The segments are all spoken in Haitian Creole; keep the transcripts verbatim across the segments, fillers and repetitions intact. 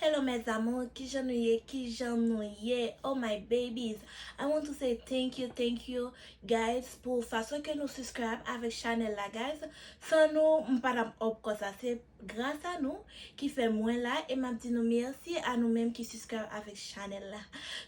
Hello mes amours, kijan nou ye, kijan nou ye? Oh my babies, I want to say thank you, thank you guys pou fason ke nou subscribe avèk chanèl la guys. San nou, m pa t ap up konsa, se gras a nou ki fè mwen la e m ap di nou mèsi a nou menm ki subscribe avèk chanèl la.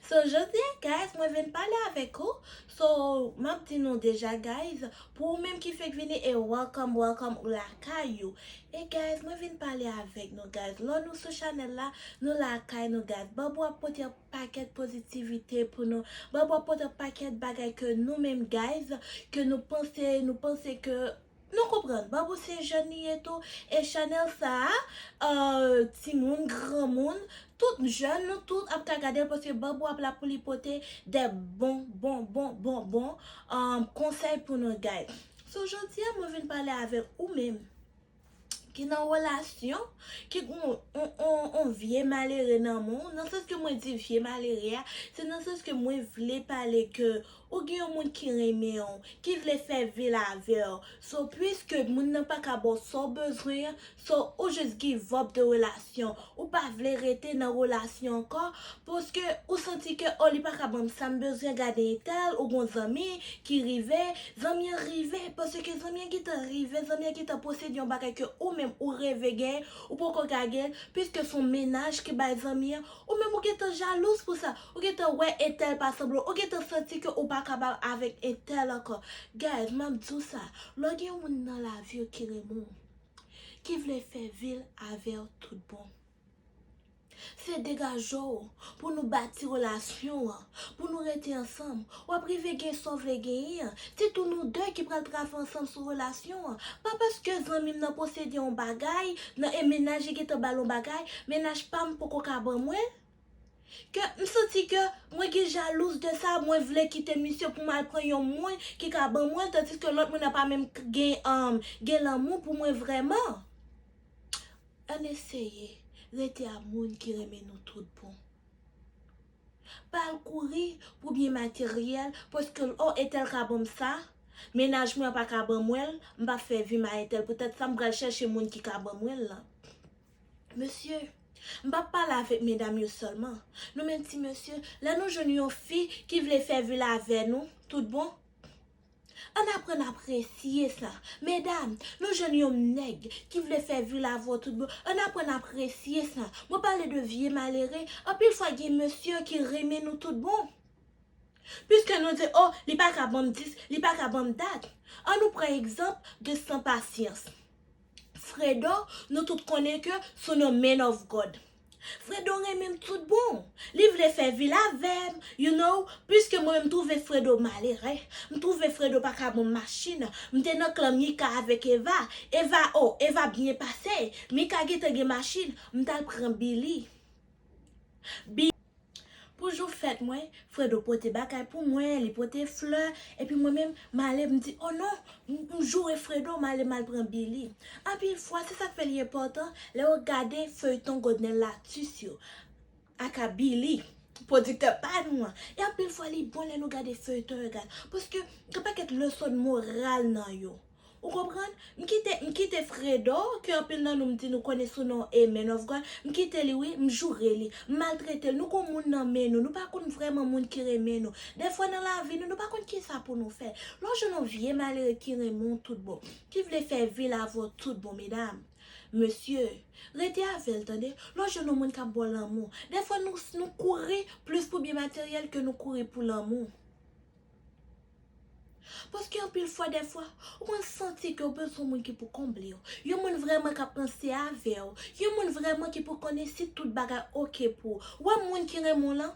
So jodi a guys, mwen vin pale avèk ou. So m ap di nou deja guys, pou ou menm ki fèk vini e welcome, welcome ou lakay ou. E guys, mwen vin pale avèk nou guys. Lò nou sou chanèl la, nou lakay nou guys. Babou ap pote yon pakèt pozitivite pou nou. Babou ap pote yon pakèt bagay ke nou menm guys, ke nou panse, nou panse ke nou konprann. Babou se jèn li ye tou. E chanèl sa a, euh, timoun, granmoun, tout jèn, nou tout ap ka gade l paske Babou ap la pou li pote de bon, bon, bon, bon, bon, euh, konsèy pou nou guys. So jodi a mwen vin pale avèk ou menm ki nan relasyon, ki gon on, on, on vye malere nan men w, nan sans ke mwen di vye malere a, se nan sans ke mwen vle pale ke ou gen yon moun ki renmen w, ki vle fè vil avè w. So, piske moun nan pa ka ba w sa w bezwen an, so, ou jis give up de relasyon. Ou pa vle rete nan relasyon ankò, paske ou santi ke, oh, li pa ka ban m sa m bezwen, gade entèl, ou gon zanmi ki rive, zanmi an rive, paske zanmi an gentan rive, zanmi an gentan posede yon bagay ke ou menm ou reve genyen, ou poko ka genyen, piske se yon mennaj ki bay zanmi an, ou menm ou gentan jalouz pou sa, ou gentan wè entèl pa sanble w, ou gentan santi ke ou pa kapab avèk entèl ankò. Guys, m ap di w sa, lè w gen yon moun nan lavi w ki renmen w, ki vle fè vil avè w tout bon. Se degaje w pou nou bati relasyon an, pou nou rete ansanm. W ap rive gen sa w vle genyen an. Se tou nou de ki pral travay ansanm sou relasyon an. Pa paske zanmi m nan posede yon bagay, nan e mennaj li gentan ba l yon bagay, mennaj pa m poko ka ban mwen l, ke m santi ke mwen gen jalouz de sa, mwen vle kite misye pou m al pran yon moun ki ka ban mwen l, tandiske lòt moun nan pa menm k-, gen, um, gen lanmou pou mwen vrèman. Ann eseye rete a moun ki renmen nou tout bon. Pa al kouri pou byen materyèl, paske, oh, entèl ka ban m sa, mennaj mwen an pa ka ban mwen l, m p ap fè vi m a entèl. Poutèt sa, m pral chèche moun ki ka ban mwen l lan. Mesye, m p ap pale avèk medam yo sèlman. Nou menm ti mesye, lè nou jwenn yon fi ki vle fè vil avè nou, tout bon, ann aprann apresye sa. Medam, nou jwenn yon nèg ki vle fè vil avè w tout bon, ann aprann apresye sa. Mwen pale de vye malere, anpil fwa gen mesye ki renmen nou tout bon. Piske nou di, oh, li pa ka ban m dis, li pa ka ban m dat. Ann nou pran egzanp de San Pasyans. Fredo, nou tout konnen ke se yon man of God. Fredo renmen m tout bon. Li vle fè vil avè m, you know, piske mwen menm m twouve Fredo malere. M twouve Fredo pa ka ban m machin. M te nan klan Mika avèk Eva. Eva, oh, Eva byen pase. Mika gentan gen machin. M t al pran Billy. Bi-, pou jou fèt mwen, Fredo pote bagay pou mwen, li pote flè, epi mwen menm, m ale, m di, oh non, m, m joure Fredo, m ale, m al pran Billy. Anpil fwa, se sa k fè li enpòtan, lè w gade feyton Godnel Latus yo, aka Billy, pwodiktè pa nou an. E anpil fwa, li bon lè nou gade feyton yo, gad. Paske, gen pakèt leson moral nan yo. Ou konprann? M kite, m kite Fredo, ke anpil nan nou m di nou konnen sou non e Man of God. M kite li wi, m joure li, m maltrete l. Nou gon moun nan men nou, nou pa konn vrèman moun ki renmen nou. Dèfwa nan lavi nou, nou pa konn kisa pou nou fè. Lè w jwenn yon vye malere ki renmen w tout bon, ki vle fè vil avè w tout bon, medam, mesye, rete avè l, tande. Lè w jwenn yon moun k ap ba w lanmou, dèfwa nou, nou kouri plis pou byen materyèl ke nou kouri pou lanmou. Paske anpil fwa, dèfwa, ou konn santi ke w bezwen yon moun ki pou konble w. Yon moun vrèman k ap panse avè w. Yon moun vrèman ki pou konnen si tout bagay oke pou ou. Wè moun ki renmen w lan.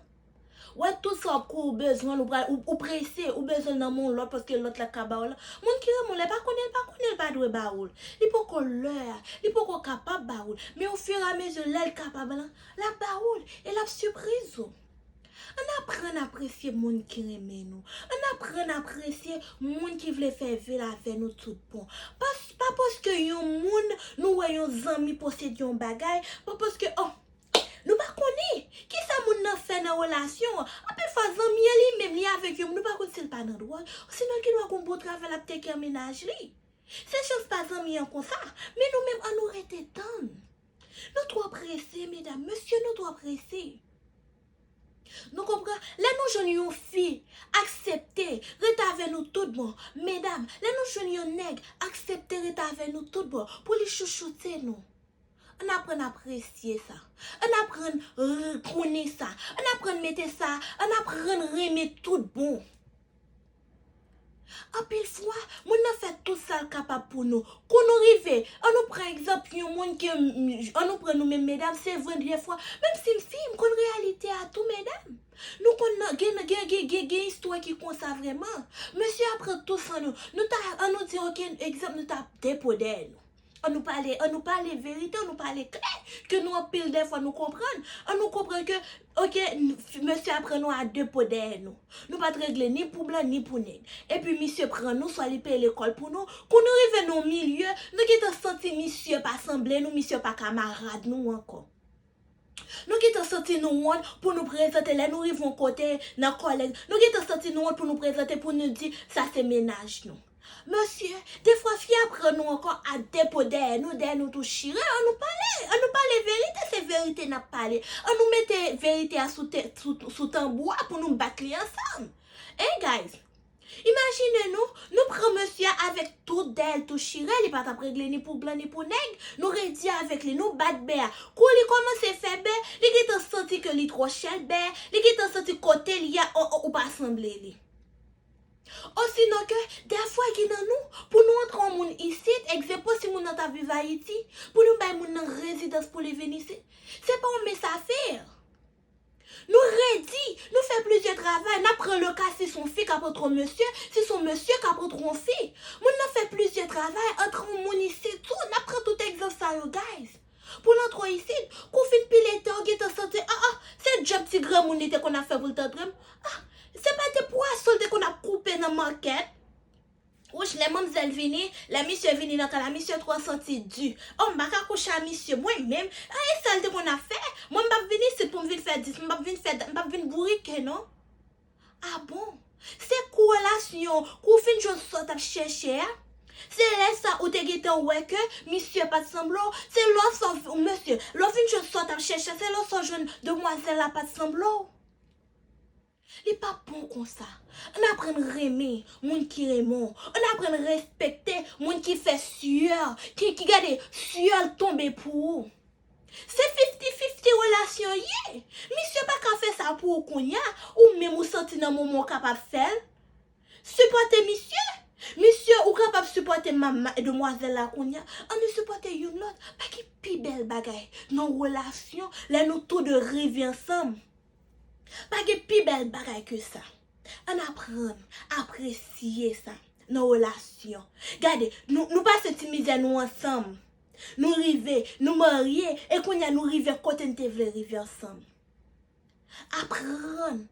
Wè tout sa w ap kouri, ou bezwen l, ou pral, ou, ou prese, ou bezwen l nan men yon lòt paske lòt la ka ba w lan. Moun ki renmen w lan, pa konnen l, pa konnen l pa dwe ba ou l. Li poko lè a, li poko kapab ba ou l. Men ofiramezi, lè l kapab lan, l ap ba ou l e l ap sipriz ou. Ann aprann apresye moun ki renmen nou. Ann aprann apresye moun ki vle fè vil avè nou tout bon. Pa, pa paske yon moun, nou wè yon zanmi posede yon bagay, pa paske, oh, nou pa konnen kisa moun nan fè nan relasyon an. Anpil fwa, zanmi an li menm, li avèk yon moun, nou pa konn si l pa nan dwòg, osinon l gendwa gon bon travay l ap teke an mennaj li. Se chans pa zanmi an konsa, men nou menm, ann nou rete tann. Nou twò prese, medam. Mesye, nou twò prese. Nou konprann? Lè nou jwenn yon fi aksepte ret avè nou tout bon, medam, lè nou jwenn yon nèg aksepte ret avè nou tout bon pou li chouchoute nou, ann aprann apresye sa. Ann aprann r- konnen sa. Ann aprann mete sa. Ann aprann renmen tout bon. Anpil fwa, moun nan fè tout sa l kapab pou nou. Kou nou rive, ann nou pran egzanp yon moun ke, ann nou pran nou menm medam, se vre dèfwa. Menm si m fi, m konn reyalite a tou, medam. Nou konn nan, gen, gen, gen, gen, gen istwa ki konsa vrèman. Mesye a pran tou san nou. Nou ta, ann nou di, oke, egzanp, nou ta depo dèyè nou. Ann nou pale, ann nou pale verite, ann nou pale klè, ke nou anpil dèfwa nou konprann. Ann nou konprann ke, oke, n- mesye a pran nou a depo dèyè nou. Nou pa t regle ni pou blan, ni pou nèg. Epi misye pran nou, swa li peye lekòl pou nou. Kou nou rive nan yon milye, nou gentan santi misye pa sanble nou, misye pa kamarad nou ankò. Nou gentan santi nou wont pou nou prezante lè nou rive yon kote nan kòlèg. Nou gentan santi nou wont pou nou prezante, pou nou di sa se mennaj nou. Mesye, defwa fi a pran nou ankò a depo dèyè nou, dèyè nou tou chire. Ann nou pale, ann nou pale verite, se verite n ap pale. Ann nou mete verite a sou, te, sou, sou tanbou a pou nou bat li ansanm. Hein, guys? Imajine nou, nou pran mesye a avèk tout dèyè l tou chire, li pa t ap regle ni pou blan ni pou nèg, nou redi avèk li, nou bat bè a. Kou li kòmanse fè bè, li gentan santi ke li twò chèlbè, li gentan santi kote li a, o, o, ou pa sanble li. Osinon ke, dèfwa gen nan nou, pou nou antre yon moun isit, egzanp, si moun nan t ap viv Ayiti, pou nou bay moun nan rezidans pou li vin isit, se pa yon mens afè. Nou redi, nou fè plizyè travay, n ap pran le ka si se yon fi k ap antre yon mesye, si se yon mesye k ap antre yon fi. Moun nan fè plizyè travay, antre yon moun isit tou, n ap pran tout egzanp sa yo, guys. Pou l antre w isit, kou w fin pile tè, w gentan santi, ah, ah, se djòb ti granmoun li te konn ap fè pou l t antre m. Ah, se pa te pwason l te konn ap koupe nan makèt. Wouch, lè manmzèl vini, lè misye vini nan kay la, misye twò santi di. Oh, m pa ka kouche a misye, mwen menm. Ah, e sa l te konn ap fè? Mwen, m p ap vin isit pou m vin fè dis, m p ap vin fè, m p ap vin bourike, non. Ah bon? Se kou relasyon, kou w fin jwenn sa w t ap chèche a. Se lè sa ou te gentan wè ke misye pa t sanble w. Se lè w sòv, mesye, lè w fin jwenn sa w t ap chèche a, se lè w sòv jwenn demwazèl la pa t sanble w. Li p ap bon konsa. Ann aprann renmen moun ki renmen w. Ann aprann respekte moun ki fè syè, ki, ki gade syè l tonbe pou ou. Se fifty fifty relasyon ye. Misye pa ka fè sa pou ou kounye a, ou menm ou santi nan moman w kapab fè l. Sipòte misye. Misye, ou kapab sipòte ma, ma, demwazèl la kounye a. Ann nou sipòte youn lòt. Pa gen pi bèl bagay nan relasyon lè nou tou de rive ansanm. Pa gen pi bèl bagay ke sa. Ann aprann apresye sa nan relasyon. Gade, nou, nou pase ti mizè nou ansanm. Nou rive, nou marye, e kounye a nou rive kote n te vle rive ansanm. Aprann.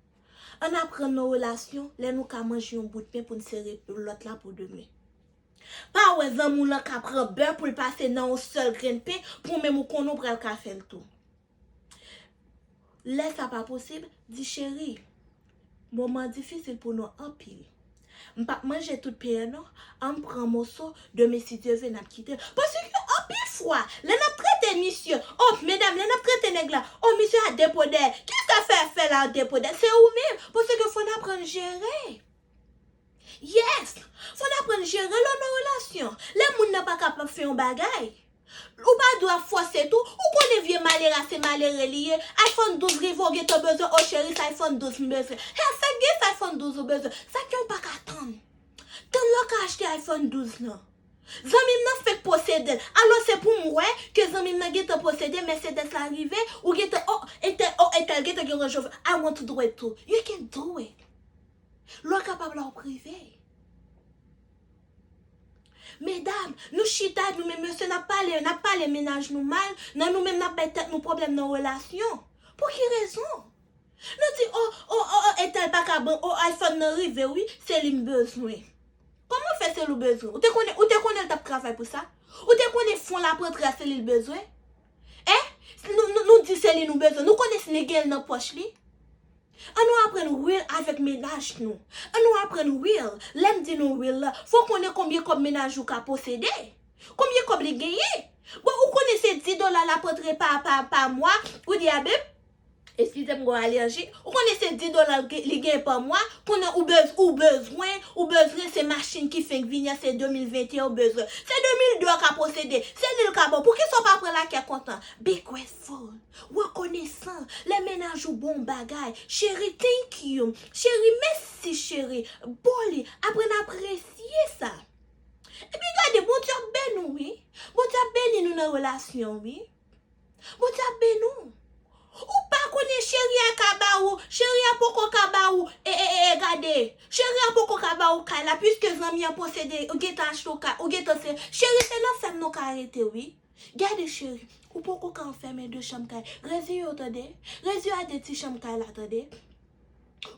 Ann aprann nan relasyon, lè nou ka manje yon bout pen pou n sere lòt la pou demen. Pa wè zanmi w lan ka pran bè pou l pase nan yon sèl grenn pen pou w menm ou konnen w pral ka fè l tou. Lè sa pa posib, di cheri, moman an difisil pou nou anpil. M p ap manje tout pen an non, an m pran moso, demen si Dye vle n ap kite l. Paske anpil fwa, lè n ap trete misye, oh, medam, lè n ap trete nèg la, oh, misye a depo dèyè. Kisa fè fè la depo dèyè? Se ou menm, paske fò n aprann jere. Yes! Fò n aprann jere lò nan relasyon. Lè moun nan pa kapab fè yon bagay, ou pa dwe ap fòse tou. Ou konnen vye malere a se malere li ye. iPhone douz rive, ou gentan bezwen, o cheri, se iPhone douz m bezwen. Hè, sa k gen, se iPhone douz ou bezwen. Sa k gen ou pa ka tann? Tann lè w ka achte iPhone douz lan. Zanmi m nan fenk posede l. Alò se pou m wè ke zanmi m nan gentan posede, Mercedes la rive, ou gentan, oh, entèl, oh, entèl gentan gen Range Rover. I want to do it too. You can do it. Lè w kapab la w prive. Medam, nou chita, nou menm mesye, n ap pale, n ap pale mennaj nou mal, nan nou menm n ap bay tèt nou pwoblèm nan relasyon. Pou ki rezon? Nou di, oh, oh, oh, oh, entèl pa ka ban, oh, iPhone nan rive, wi, se li m bezwen. Kòman fè se li w bezwen? Ou te konnen, ou te konnen l t ap travay pou sa? Ou te konnen fon l ap rantre a se li l bezwen? Hein? Nou, nou, nou di se li nou bezwen. Nou konnen si li gen l nan pòch li? Ann nou aprann real avèk mennaj nou. Ann nou aprann real. Lè m di nou real la, fò w konnen konbyen kòb mennaj ou ka posede. Konbyen kòb li genyen? Bon, ou konnen se dis dola l ap antre pa, pa, pa mwa, ou di, a bib, eskize m, gon alerji. Ou konnen se dis dola li gen pa mwa, konnen ou bez-, ou bezwen, ou bezwen se machin ki fenk vini an, se de mil venteyen ou bezwen. Se de mil de w ka posede, se li l ka ba w. Poukisa w pa pran lakè kontan? Be grateful. Rekonesan. Lè mennaj ou ba w yon bagay. Cheri, thank you. Cheri, mèsi, cheri. Ba w li. Aprann apresye sa. Epi gade, Bondye ap beni w, wi. Bondye ap beni nou nan relasyon, wi. Bondye ap beni w. Ou pa konnen cheri a ka ba ou, cheri a poko ka ba ou, e, e, e, e, gade. Cheri a poko ka ba ou kay la, piske zanmi an posede, ou gentan achte w kay, ou gentan se, cheri, se nan fèm nou ka rete, wi. Gade, cheri, ou poko ka anfèmen de chanm kay. Reziye w, tande. Reziye a de ti chanm kay la, tande.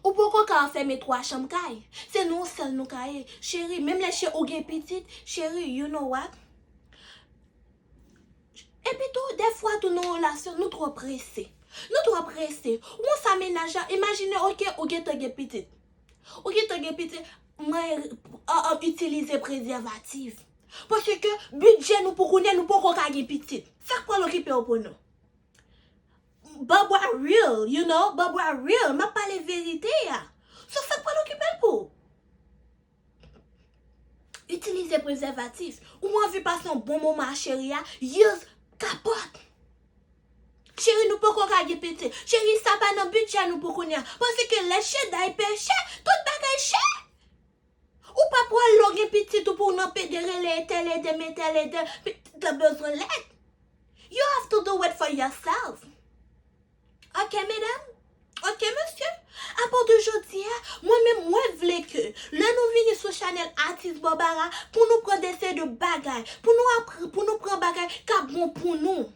Ou poko ka anfèmen twa chanm kay. Se nou sèl nou ka ye. Cheri, menm lè che-, ou gen pitit, cheri, you know what? Epi tou, dèfwa tou nan relasyon, nou twò prese. Nou twò prese. Ou wè sa mennaj la, imajine, oke, ou gentan gen pitit. Ou gentan gen pitit, mwen, an, an, itilize prezèvatif. Paske bidjè nou pou kounye a, nou poko ka gen pitit. Sa k pral okipe w pou nou? Barbara real, you know, Barbara real, m ap pale verite a. So, sa k pral okipe l pou ou? Itilize prezèvatif. Ou anvi pase yon bon moman a cheri a, use kapòt. Cheri, nou poko ka gen pitit. Cheri, sa pa nan bidjè nou pou kounye a. Paske lè che, daypè chè, tout bagay chè. Ou pa pral lè w gen pitit ou pou w nan pede rele entèl ede m, entèl ede m, pitit la bezwen lèt. You have to do it for yourself. Ok, medam? Ok, mesye? Apati de jodi a, mwen menm, mwen vle ke lè nou vini sou chanèl Atis Barbara, pou nou pran de seri de bagay, pou nou apr-, pou nou pran bagay k ap bon pou nou.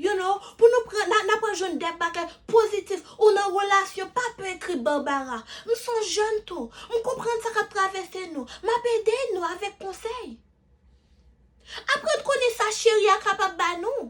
You know, pou nou pran, n a, n a pral jwenn de bagay pozitif. Ou nan relasyon, pa pè ekri Barbara. M se yon jèn tou. M konprann sa k ap travèse nou. M ap ede nou avèk konsèy. Aprann konnen sa cheri a kapab ba nou.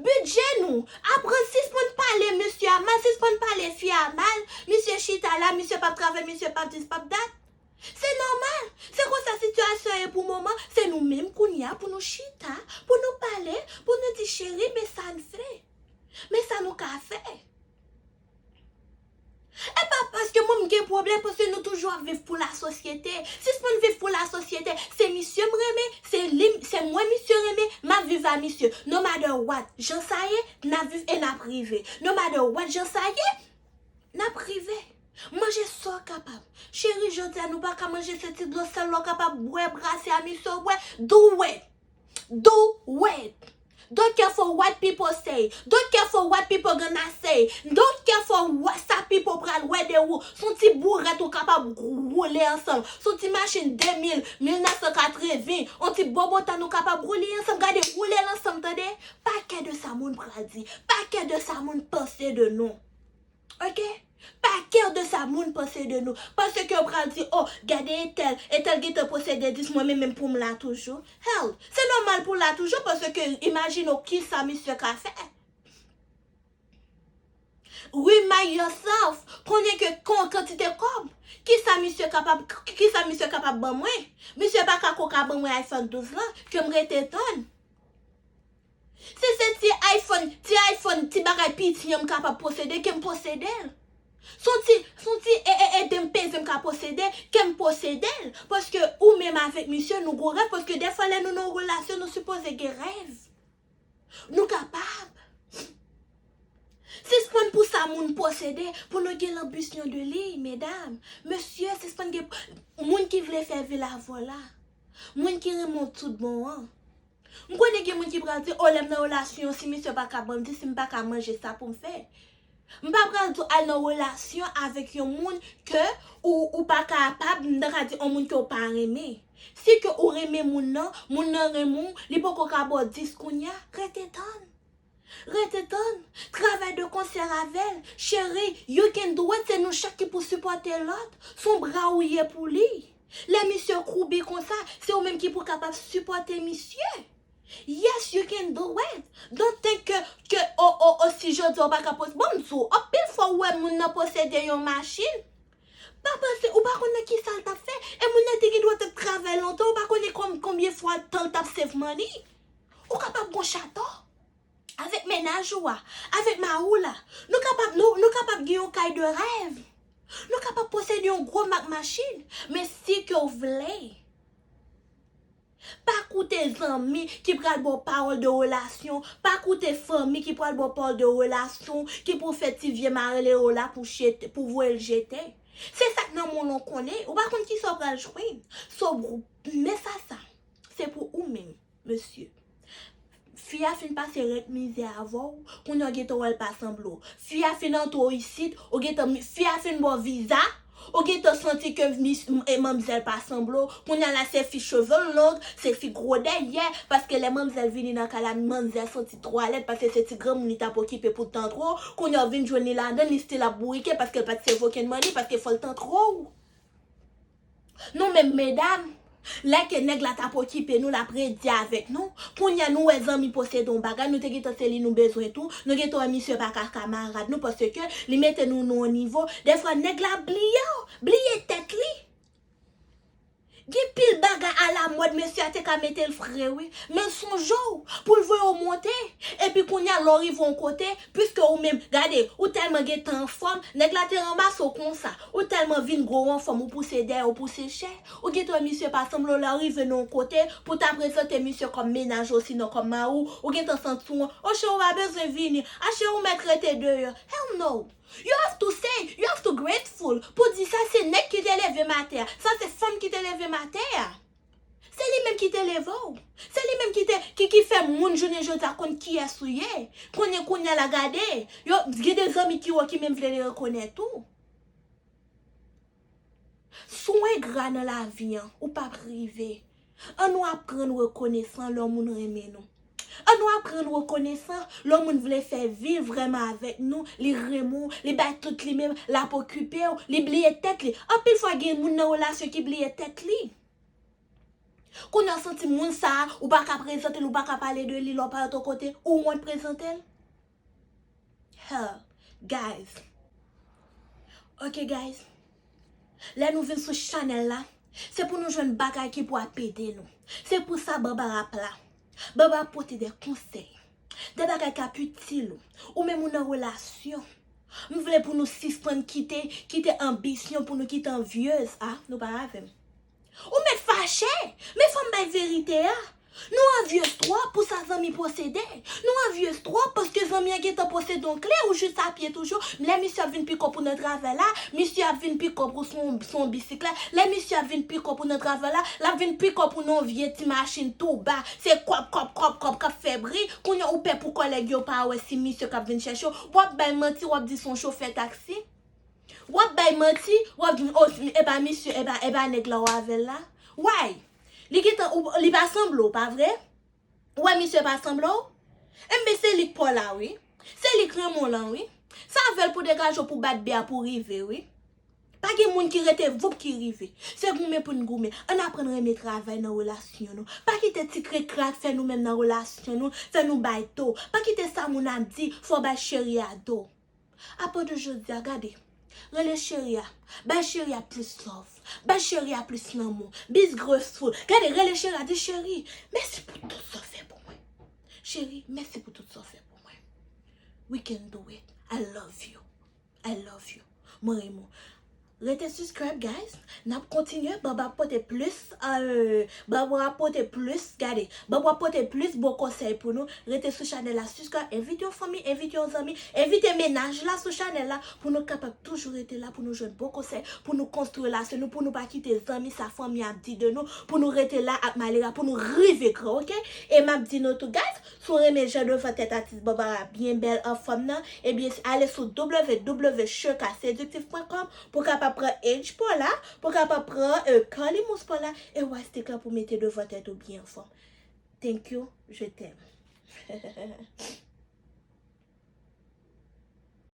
Bidjè nou. Aprann sispann pale mesye a mal, sispann pale fi a mal. Misye chita la, misye p ap travay, misye p ap dis, p ap dat. Se nòmal. Se konsa sitiyasyon an ye pou moman. Se nou menm kounye a pou nou chita, pou nou pale, pou nou di, cheri, men sa n fè. Men sa nou ka fè. E pa paske mwen m gen pwoblèm, paske nou toujou ap viv pou lasosyete. Sispann viv pou lasosyete. Se misye m renmen, se li, se mwen misye renmen, m ap viv a misye. No matter what, jan sa ye, n ap viv e n ap rive. No matter what, jan sa ye, n ap rive. Manje sa w kapab. Cheri, jodi a nou pa ka manje se ti dlo sèl la w kapab bwè, brase a misye w bwè. Do it. Do it. Don't care for what people say. Don't care for what people gonna say. Don't care for what sa people pral wè de ou. Se yon ti bourèt ou kapab woule ansanm. Se yon ti machin de mil, mil nèf san katreven, yon ti bobotan nou kapab woule ansanm. Gade, woule l ansanm, tande. Pa kè de sa moun pral di. Pa kè de sa moun panse de nou. Ok? Pa kè de sa moun panse de nou. Paske yo pral di, oh, gade entèl, entèl gentan posede dis, mwen menm pou m la toujou. Hell, se nòmal pou w la toujou, paske imajine w kisa misye ka fè. Remind yourself, konnen ke kon kantite kòb, kisa misye kapab, kisa misye kapab ban mwen. Misye pa ka ko ka ban mwen iPhone douz lan, ke m rete tann. Si se ti iPhone, ti iPhone, ti bagay piti an m kapab posede, ke m posede l. Se yon ti, se yon ti e, e, ede m peze m ka posede, ke m posede l. Paske ou menm avèk misye, nou gon rèv, paske dèfwa lè nou nan yon relasyon, nou sipoze gen rèv. Nou kapab. Sispann pou sa moun posede, pou nou gen lanbisyon de li, medam. Mesye, sispann gen moun ki vle fè vi la vòlè. Moun ki renmen w tout bon an. M konnen gen moun ki pral di, oh, lè m nan relasyon, si misye pa ka ban m, di si m pa ka manje sa pou m fè. M pa pral di w al nan relasyon avèk yon moun ke ou, ou pa kapab, m ta ka di yon moun ke w pa renmen. Si ke ou renmen moun nan, moun nan renmen w, li poko ka ba w dis kounye a, rete tann. Rete tann. Travay de konsè avè l. Cheri, you can do it, se nou chak ki pou sipòte lòt. Se yon bra ou ye pou li. Lè misye koube konsa, se ou menm ki pou kapab sipòte misye. Yes, you can do it. Don't think ke, ke, oh, oh, oh, si jodi a w pa ka poze. Bon, m di w, anpil fwa ou wè moun nan posede yon machin. Pa panse, ou pa konn nan kisa l t ap fè. E moun nan te gen dwa t ap travay lontan, ou pa konnen kon-, konbyen fwa tan l t ap save money. Ou kapab gon chato. Avèk mennaj ou a, avèk mari w la, nou kapab, nou, nou kapab gen yon kay de rèv. Nou kapab posede yon gwo mak machin. Men si ke w vle, pa koute zanmi ki pral ba w pawòl de relasyon, pa koute fanmi ki pral ba w pawòl de relasyon, ki pou fè ti vye marelere w la pou jete, pou voye l jete. Se sa k nan men w lan w konnen, ou pa konn kisa w pral jwenn. So, men sa, sa, se pou ou menm. Mesye, fi a fin pase rèd mizè avè w, kounye a w gentan wè l pa sanble w. Fi a fin antre w isit, ou gentan, fi a fin ba w viza, ou gentan santi ke mis, e, manmzèl pa sanble w. Kounye a la, se fi cheve long, se fi gwo dèyè, paske lè manmzèl vini nan kay la, manmzèl santi twò alèz, paske se ti granmoun li t ap okipe pou t antre w. Kounye a w vin jwenn li ladan, li still ap bourike, paske l pa t save okenn mani, paske fò l t antre w. Nou menm medam, lè ke nèg la t ap okipe nou, l ap redi avèk nou, kounye a nou wè zanmi posede yon bagay, nou te gentan se li nou bezwen tou, nou gentan wè misye pa ka kamarad nou, paske li mete nou nan yon nivo, dèfwa nèg la bliye w, bliye tèt li. Gen pil bagay alamòd, mesye a te ka mete l fre, wi, men l sonje w pou l voye w monte, epi kounye a lè w rive yon kote, piske ou menm, gade, ou tèlman gentan anfòm, nèg la te ranmase w konsa. Ou tèlman vin gwo anfòm, ou pouse dèyè, ou pouse chè. Ou gentan wè misye pa sanble w, lè w rive nan yon kote, pou w ta prezante misye kòm mennaj ou, sinon kòm mari w, ou gentan santi w, o cheri, ou pa bezwen vini. A cheri, ou mèt rete deyò. Hell no! You have to say, you have to grateful pou di sa se nèg ki te leve m atè a, sa se fanm ki te leve m atè a. Se li menm ki te leve w. Se li menm ki te, ki, ki fè moun jounen jodi a konn kiyès ou ye. Konnen kounye a la gade. Yo, gen de zanmi ki wè w ki menm vle rekonèt ou. Si w engra nan lavi an, ou p ap rive. An nou aprann rekonesan lè yon moun renmen nou. An nou aprann rekonesan lè yon moun vle fè vi vrèman avèk nou, li renmen w, li bay tout li menm, l ap okipe w, li bliye tèt li. Anpil fwa gen moun nan relasyon ki bliye tèt li. Kounye a w santi moun sa a, ou pa ka prezante l, ou pa ka pale de li, lè w parèt yon kote, ou wont prezante l. Huh, guys. Ok, guys. Lè nou vin sou chanèl la, se pou nou jwenn bagay ki pou ap ede nou. Se pou sa Barbara ap la. Barbara ap pote de konsèy, de bagay k ap itil ou. Ou menm ou nan relasyon. M vle pou nou sispann kite, kite anbisyon, pou nou kite anvyez. Ah, nou pa avè m. Ou mèt fache, men fò m bay verite a. Nou anvyez twòp pou sa zanmi posede. Nou anvyez twòp paske zanmi an gentan posede yon kle, ou jis a pye toujou. Lè misye ap vin pikòp ou nan travay la, misye ap vin pikòp ou sou, sou yon bisiklèt. Lè misye ap vin pikòp ou nan travay la, l ap vin pikòp ou nan yon vye ti machin tou ba. Se kòb, kòb, kòb, kòb k ap fè bri. Kounye a ou pè pou kòlèg yo pa wè si misye k ap vin chèche w. W ap bay manti, w ap di se yon chofè taksi. W ap bay manti, w ap di, o, e pa misye, e pa, e pa nèg la w avè l la. Why? Li gentan, ou, li pa sanble w, pa vre? Ou wè misye pa sanble w? Enben, se li k pa w la, wi. Se li k renmen w lan, wi. Sa avè l pou degaje w, pou bat bè a, pou rive, wi. Pa gen moun ki rete voup ki rive. Se goumen pou n goumen. Ann aprann renmen travay nan relasyon nou. Pa kite ti krekrak fè nou menm nan relasyon nou, fè nou bay do. Pa kite sa moun ap di, fò w bay cheri a do. Apre de jodi a, gade. Rele cheri a. Bay cheri a plis love. Bay cheri a plis lanmou. Be grateful. Gade, rele cheri a, di, cheri, mèsi pou tout sa w fè pou mwen. Cheri, mèsi pou tout sa w fè pou mwen. We can do it. I love you. I love you. Mwen renmen w. Rete subscribe, guys. N ap kontinye. Baba ap pote plis, euh, Baba ap pote plis, gade. Baba ap pote plis bon konsèy pou nou. Rete sou chanèl la, subscribe, envite yon fanmi, envite yon zanmi, envite mennaj la sou chanèl la pou nou kapab toujou rete la, pou nou jwenn bon konsèy, pou nou konstwi relasyon nou, pou nou pa kite zanmi sa fanmi ap di de nou, pou nou rete la ak malere a, pou nou rive gran, ok? E m ap di nou tou, guys, si w renmen jan devan tèt atis Barbara byen bèl anfòm nan, ebyen, ale sou w w w cheka sediktif pwen kòm pou w kapab pran age pa w la, pou w kapab pran, euh, kòlimous pa w la, e w a stik la pou mete devan tèt ou byen anfòm. Thank you, je t'aime.